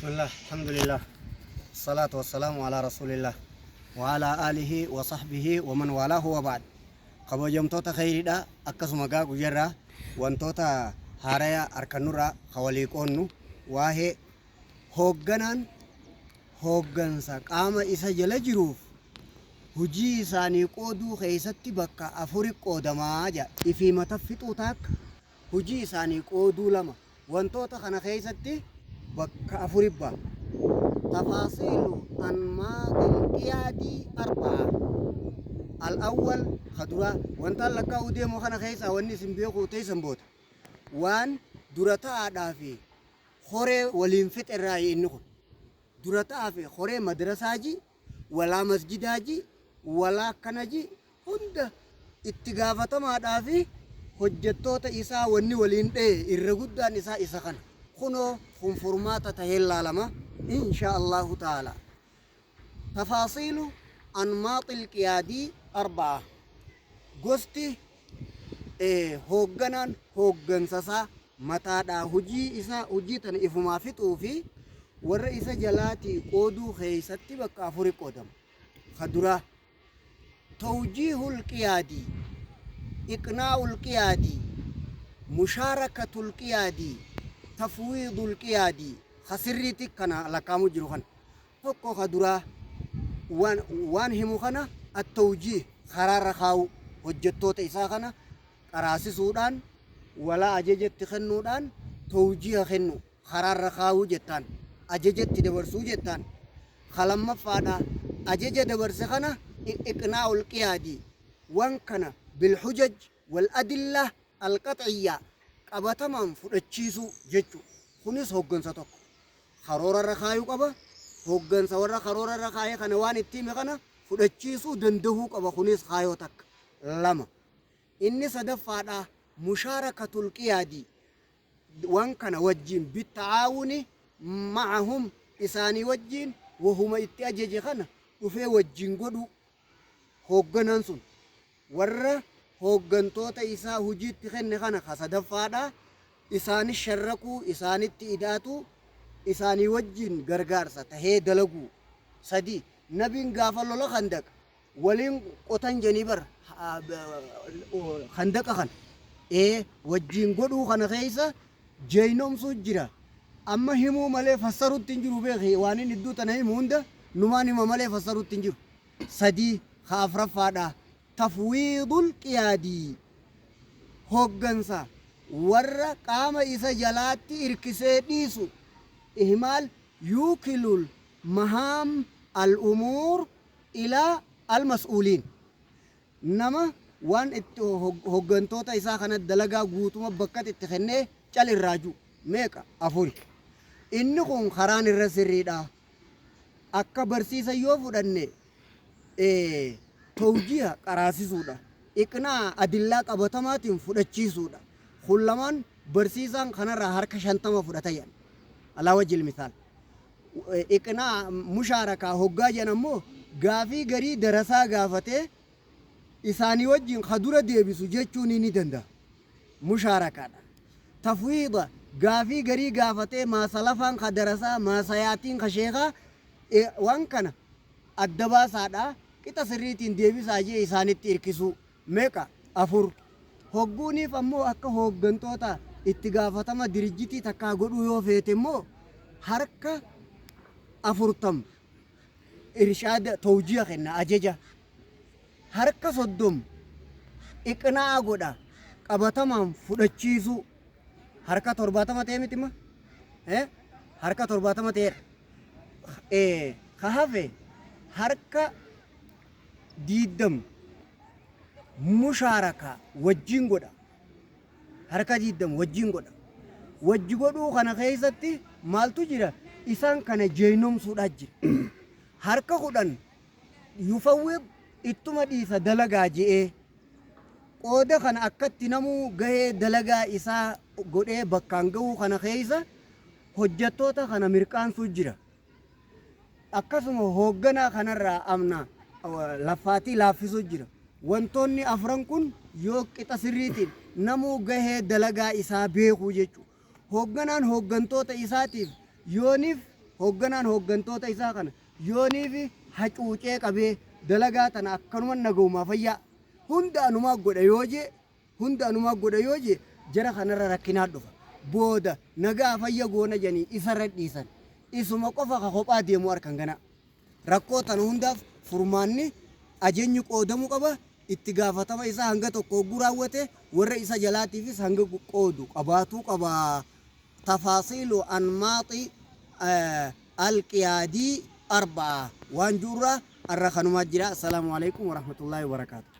Bismillah, alhamdulillah, salaatu wassalaamu ala rasuulillah wa ala aalihi wa sahbihi wa man waalaahu wa ba'd. Kabajamtoota kheyriidha, akkasuma gaa guyyarraa wantoota haaraya arkannurraa ka walii qoonnu waahee hoogganaan hooggansa qaama isa jala jiruuf hujii isaanii qooduu keeysatti bakka afuri qoodamaa jedha. Ifii mata fixuu taakka, hujii isaanii qooduu 2. Wantoota kana keessatti bakka afuri ba'a. Tafaasiilu anmaaxil qiyaadii arba'a. Al-awwal ka duraa wantaan lakkaa'uu deemu kana keessaa wanni isin beekuu teessan booda waan dura ta'aadhaa fi koree waliin fixe irraayi inni kun. Dura ta'aa fi koree madrasaa ji, walaa masjidaa ji, walaa akkana ji, hunda itti gaafatamaadhaa fi hojjettoota isaa wanni waliin dhaye irra guddaan isaa isa kana. Kunoo kun furmaata tahee laalama inshaa Allaahu ta'aalaa. Tafaasiilu anmaaxil qiyaadii arba'a. Gosti hoogganaan hooggansa isaa mataadhaa hujii isaa hujii tana ifumaa fixuu fi warra isa jalaatii qooduu keessatti bakka afuri qoodama. Ka duraa Tawjiihul qiyaadii, Iqnaa'ul qiyaadii, Mushaarakatul qiyaadii, Tafwiidul qiyaadii, ka sirriitti kana lakkaamu jiru kana. Tokko ka duraa waan, waan himu kana at-tawjiih karaarra kaa'uu, hojjettoota isaa kana qaraasisuudhaan, walaa ajaja itti kennuudhaan tawjiiha kennu, karaarra kaa'uu jettaan, ajaja itti dabarsuu jettaan. Ka lammaffaadhaa ajaja dabarse kana iqnaa'ul qiyaadii, waan kana bil hujaj wal adillah al qax'iyyaa qabatamaan fudhachiisuu jechu. Kunis hoggansa tokko. Karoora irra kaayuu qaba. Hoggansa warra karoora irra kaaye kana waan itti hime kana fudhachiisuu dandahuu qaba. Kunis kaayoo takka. 2. Inni sadaffaadhaa mushaarakatul qiyaadii, waan kana wajjiin bitta'aawuni ma'ahum isaanii wajjiin wahuma itti ajaje kana dhufee wajjiin godhuu, hoogganaan sun warra hooggantoota isaa hujiitti kenne kana ka sadaffaadha isaani sharrakuu, isaanitti ida'atuu, isaanii wajjiin gargaarsa tahee dalaguu. 3 Nabiin gaafa lola khandaq waliin qotan janii bar khandaqa kana ee wajjiin godhuu kana keessa jeeynomsuu jira. Amma himuu malee fassarutti hin jiru, beeki. Waan inni iddoo tana himu hunda numaan hima malee fassarutti hin jiru. 3 ka afraffaadha tafwiidul qiyaadii, hoggansa warra qaama isa jalaatti irkisee dhiisu, ihmaal yuukilul mahaam al umuur ilaa al mas'uuliin, nama waan itti hoggantoota isaa kana dalagaa guutuma bakkat itti kennee cal irraa ju. Meeqa? Afuri. Inni kun karaan irra sirriidha. Akka barsiisa yoo fudhanne tawjiiha qaraasisuudha, iqnaa adillaa qabatamaatiin fudhachiisuudha. Kun lamaan barsiisaan kanarraa harka 50 fudhata jedhan, alaa wajjil misaal. Iqnaa mushaarakaa hoggaa jedhan ammoo gaafii garii darasaa gaafatee isaanii wajjin ka dura deebisu jechuun ni danda'a. Mushaarakaadha. Tafwiida gaafii garii gaafatee maa salafaan ka darasaa maa sayaatiin ka sheekaa waan kana adda baasaadha, qixa sirriitiin deebisaa jee isaanitti irkisuu. Meeqa? 4. Hogguuniif ammoo akka hooggantoota itti gaafatama dirijjitii takkaa godhuu yoo feete immoo harka 40 irshaada tawjiiha kenna, ajaja. Harka 30 iqnaa'a godha, qabatamaan fudhachiisuu. Harka 70 ta'e miti ma? Eh? Harka 70 ta'eera. Ka hafe harka 20 mushaaraka wajjin godha. Harka 20 wajjin godha. Wajji godhuu kana keessatti maaltu jira? Isaan kana jeeynomsuudhaa jira. Harka 10 yufawwid ittuma dhiisa dalagaa je'ee. Qooda kana akkatti namuu gahee dalagaa isaa godhee bakkaan gahuu kana keessa hojjattoota kana mirqaansuu jira. Akkasuma hoogganaa kanarraa amna laffaatii laaffisuu jira. Wantoonni afran kun yoo qixa sirriitiin namuu gahee dalagaa isaa beekuu jechuudha. Hoogganaan hooggantoota isaatiif yooniif Hoogganaan hooggantoota isaa kana yooniifi hacuucee qabee dalagaa tana akkanuma nagaumaa fayyaa hunda anumaa godha yoo jee, hunda anumaa godha yoo jee, jara kanarra rakkinaa dhufa. Booda nagaa fayya goona janii isarra dhiisan. Isuma qofa ka kophaa deemu harkan gana. Rakkoo tana hundaaf furmaanni ajeenyi qoodamuu qaba. Itti gaafatama isaa hanga tokko hogguu raawwate, warra isa jalaatiifis hanga qoodu qabaatuu qaba. Tafaasiilu anmaaxi alqiyaadii arba'a waan juurraa arra kanumaa jira. Assalaamu alaikum warahmatullaahi wabarakaatu.